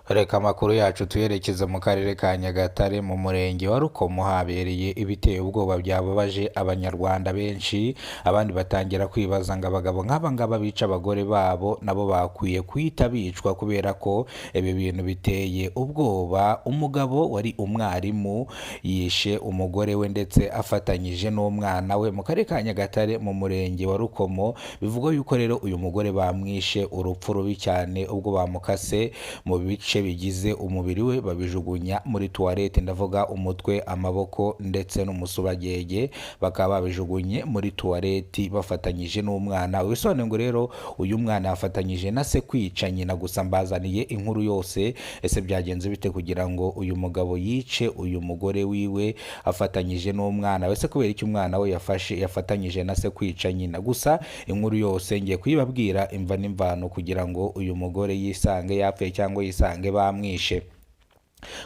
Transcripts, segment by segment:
Reka amakuru yacu tuyerekeze mu karere ka Nyagatare mu murenge wa Rukomo habereye ibiteye ubwoba byababaje abanyarwanda benshi, abandi batangira kwibaza ngo abagabo nk'aba ngaba bica abagore babo nabo bakwiye guhita bicwa kubera ko ibi bintu biteye ubwoba. Umugabo wari umwarimu yishe umugore we ndetse afatanyije n'umwana we mu karere ka Nyagatare mu murenge wa Rukomo. Bivugwa yuko rero uyu mugore bamwishe urupfu rubi cyane ubwo bamukase mu bice bigize umubiri we babijugunya muri tuwarete, ndavuga umutwe, amaboko ndetse n'umusubagege, bakaba babijugunye muri tuwareti bafatanyije n'umwana. Bisobanuye ngo rero uyu mwana yafatanyije na se kwica nyina. Gusa mbazaniye inkuru yose, ese byagenze bite kugira ngo uyu mugabo yice uyu mugore wiwe afatanyije n'umwana we? Ese kubera iki umwana we yafashe yafatanyije na se kwica nyina? Gusa inkuru yose ngiye kuyibabwira imva n'imvano kugira ngo uyu mugore yisange yapfuye cyangwa yisange bamwishe.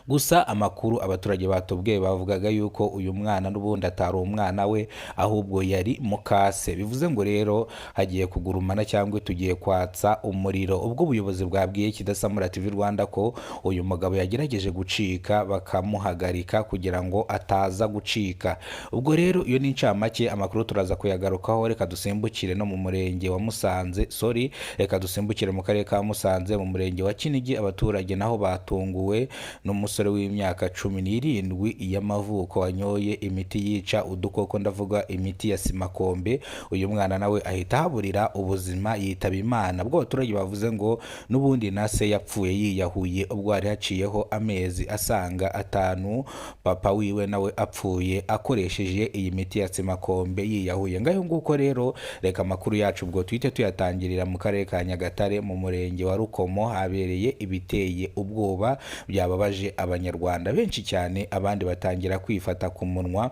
Gusa amakuru abaturage batubwiye bavugaga yuko uyu mwana n'ubundi atari umwana we, ahubwo yari mukase. Bivuze ngo rero hagiye kugurumana cyangwa tugiye kwatsa umuriro. Ubwo ubuyobozi bwabwiye Kidasamura TV Rwanda ko uyu mugabo yagerageje gucika bakamuhagarika kugira ngo ataza gucika. Ubwo rero iyo ni incamake, amakuru turaza kuyagarukaho. Reka dusimbukire no mu murenge wa Musanze, sorry, reka dusimbukire mu karere ka Musanze mu murenge wa Kinigi. Abaturage naho batunguwe n'umusore w'imyaka 17 y'amavuko wanyoye imiti yica udukoko, ndavuga imiti ya simakombe. Uyu mwana nawe ahita ahaburira ubuzima, yitaba Imana. Ubwo abaturage bavuze ngo n'ubundi na se yapfuye yiyahuye, ubwo hari haciyeho amezi asaga 5 papa wiwe nawe apfuye akoresheje iyi miti ya simakombe yiyahuye. Ngaho nguko rero, reka amakuru yacu ubwo tuhite tuyatangirira mu karere ka Nyagatare mu murenge wa Rukomo habereye ibiteye ubwoba byababaje abanyarwanda benshi cyane, abandi batangira kwifata ku munwa.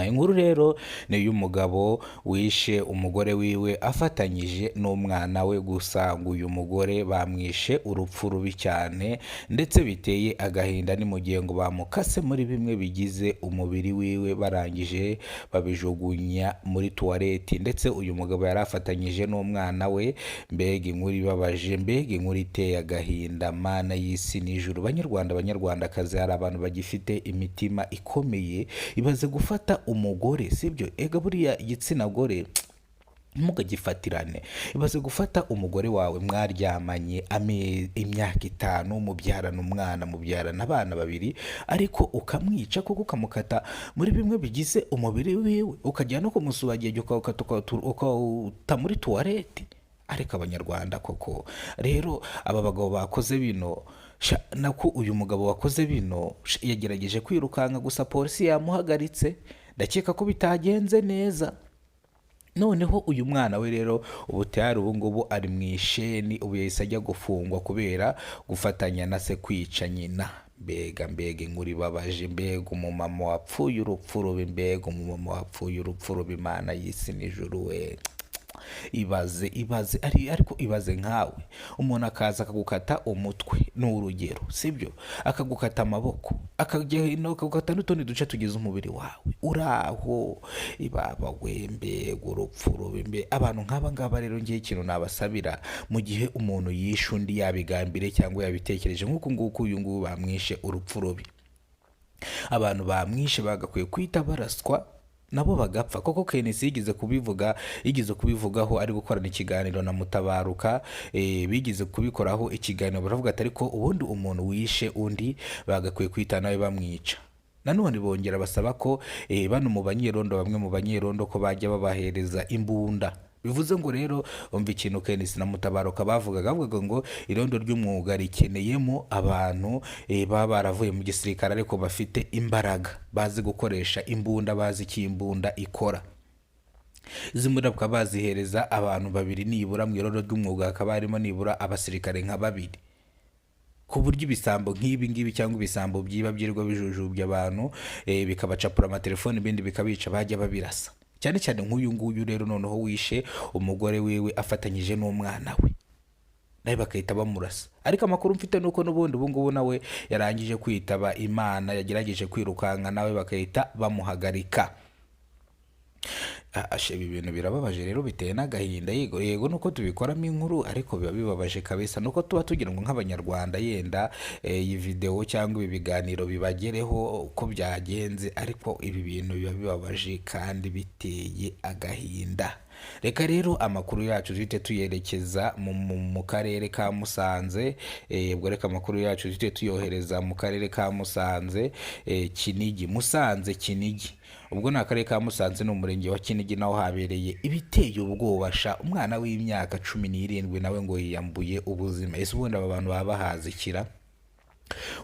Inkuru rero ni iy'umugabo wishe umugore wiwe afatanyije n'umwana we. Gusa ngo uyu mugore bamwishe urupfu rubi cyane ndetse biteye agahinda. Ni mu gihe ngo bamukase muri bimwe bigize umubiri wiwe barangije babijugunya muri tuwareti, ndetse uyu mugabo yari afatanyije n'umwana we. Mbega inkuru ibabaje, mbega inkuru iteye agahinda, Mana y'isi n'ijuru! Banyarwanda, banyarwandakazi, hari abantu bagifite imitima ikomeye. Ibaze gufata umugore, sibyo? Ega buriya igitsina gore ntimukagifatirane. Ibaze gufata umugore wawe mwaryamanye imyaka 5, mubyarana umwana, mubyarana abana babiri, ariko ukamwica koko, ukamukata muri bimwe bigize umubiri wiwe, ukajya no kumusubagiye ukawukata ukawuta muri tuwareti. Ariko abanyarwanda koko rero, aba bagabo bakoze bino, nako uyu mugabo wakoze bino yagerageje kwirukanka, gusa polisi yamuhagaritse. Ndakeka ko bitagenze neza. Noneho uyu mwana we rero ubu tayari ubu ngubu ari mu isheni, ubu yahise ajya gufungwa kubera gufatanya na se kwica nyina. Mbega mbega inkuru ibabaje, mbega umumama wapfuye urupfu rubi, mbega umumama wapfuye urupfu rubi, Imana y'isi n'ijuru we! Ibaze, ibaze, ariko ibaze nkawe umuntu akaza akagukata umutwe, ni urugero, sibyo? Akagukata amaboko, akagenda akagukata n'utundi duce tugize umubiri wawe, uraho ibaba we! Mbega urupfu rubi! Mbe abantu nk'aba ngaba rero, ngiye ikintu nabasabira, mu gihe umuntu yishe undi yabigambiriye cyangwa yabitekereje nk'uku nguku uyu nguyu bamwishe urupfu rubi, abantu bamwishe bagakwiye guhita baraswa nabo bagapfa koko. Kenisi yigeze kubivuga, yigeze kubivugaho ari gukorana ikiganiro na Mutabaruka, bigeze kubikoraho ikiganiro, baravuga ati ariko ubundi umuntu wishe undi bagakwiye kwita nawe bamwica. Nanone bongera basaba ko bano mu banyerondo, bamwe mu banyerondo ko bajya babahereza imbunda. Bivuze ngo rero umva ikintu Kenisi na Mutabaruka bavugaga ngo irondo ry'umwuga rikeneyemo abantu baba baravuye mu gisirikare ariko bafite imbaraga, bazi gukoresha imbunda, bazi icyo imbunda ikora. Izi mbunda bakaba bazihereza abantu babiri nibura mu irondo ry'umwuga, hakaba harimo nibura abasirikare nka babiri, ku buryo ibisambo nk'ibi ngibi cyangwa ibisambo byiba byirirwa bijujubya abantu, bikabacapura amatelefoni, ibindi bikabica, bajya babirasa. Cyane cyane nk'uyu nguyu rero noneho wishe umugore wiwe afatanyije n'umwana we, nawe bagahita bamurasa. Ariko amakuru mfite nuko n'ubundi ubu ngubu nawe yarangije kwitaba Imana, yagerageje kwirukanka nawe bagahita bamuhagarika. Ibi bintu birababaje rero, biteye n'agahinda. Yego yego, nuko tubikoramo inkuru, ariko biba bibabaje kabisa, nuko tuba tugira ngo nk'Abanyarwanda yenda iyi video cyangwa ibi biganiro bibagereho uko byagenze, ariko ibi bintu biba bibabaje kandi biteye agahinda. Reka rero amakuru yacu duhite tuyerekeza mu karere ka Musanze. Ubwo reka amakuru yacu duhite tuyohereza mu karere ka Musanze, Kinigi, Musanze Kinigi. Ubwo ni akarere ka Musanze, ni umurenge wa Kinigi, naho habereye ibiteye ubwoba sha. Umwana w'imyaka 17 nawe ngo yiyambuye ubuzima. Ese ubundi aba bantu baba bahazikira?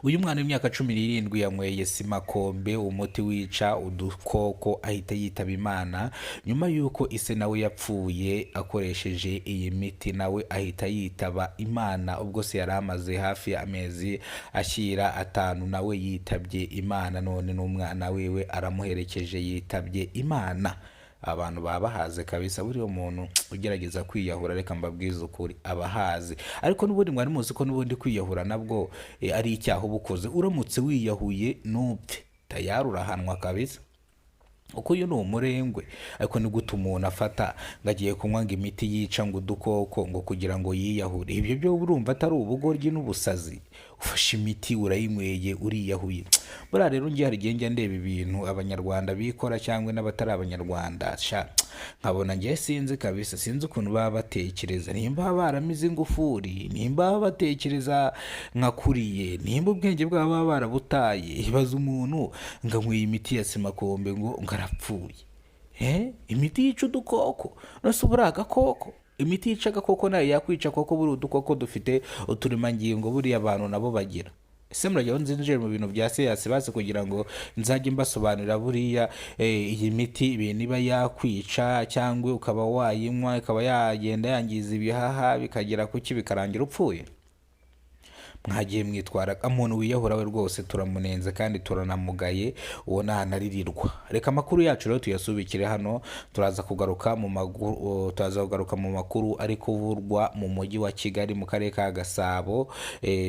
Uyu mwana w'imyaka 17 yanyweye simakombe, umuti wica udukoko, ahita yitaba Imana nyuma y'uko ise nawe yapfuye akoresheje iyi miti, nawe ahita yitaba Imana. Ubwo se yari amaze hafi amezi ashyira 5 nawe yitabye Imana, none n'umwana wiwe aramuherekeje yitabye Imana. Abantu baba bahaze kabisa. Buriya umuntu ugerageza kwiyahura, reka mbabwize ukuri, abahaze. Ariko n'ubundi mwari muzi ko n'ubundi kwiyahura nabwo ari icyaha uba ukoze. Uramutse wiyahuye ntupfe, tayari urahanwa kabisa, uko uyu ni umurengwe. Ariko ni gute umuntu afata ngo agiye kunywa ngo imiti yica ngo udukoko ngo kugira ngo yiyahure? Ibyo byo urumva atari ubugoryi n'ubusazi? Ufashe imiti urayinyweye, uriyahuye. Buriya rero ngiye hari igihe njya ndeba ibintu Abanyarwanda bikora cyangwa n'abatari Abanyarwanda sha, nkabona ngiye sinzi kabisa, sinzi ukuntu baba batekereza, nimba baba baramize ingufuri, nimba baba batekereza nka kuriye, nimba ubwenge bwabo baba barabutaye. Ibaza umuntu ngo anyweye imiti ya simakombe ngo arapfuye. Imiti yica udukoko, nose ubu uri agakoko? Imiti yica agakoko nayo yakwica, koko buri udukoko dufite uturemangingo buriya abantu nabo bagira. Ese muragira ngo nzinjire mu bintu bya siyansi bazi kugira ngo nzajye mbasobanurira buriya iyi miti ibintu iba yakwica, cyangwa ukaba wayinywa ikaba yagenda yangiza ibihaha, bikagera kuki, bikarangira upfuye? Mwagiye mwitwara. Umuntu wiyahura we rwose turamunenze kandi turanamugaye, uwo ntanaririrwa. Reka amakuru yacu rero tuyasubikire hano, turaza kugaruka mu makuru ari kuvurwa mu mujyi wa Kigali mu karere ka Gasabo,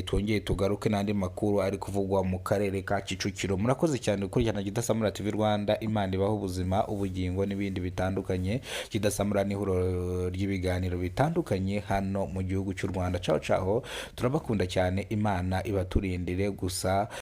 twongeye tugaruke n'andi makuru ari kuvugwa mu karere ka Kicukiro. Murakoze cyane gukurikirana Kidasamura TV Rwanda. Imana ibaho ubuzima, ubugingo n'ibindi bitandukanye. Kidasamura ni ihuriro ry'ibiganiro bitandukanye hano mu gihugu cy'u Rwanda. Ciao ciao, turabakunda cyane, Imana ibaturindire gusa.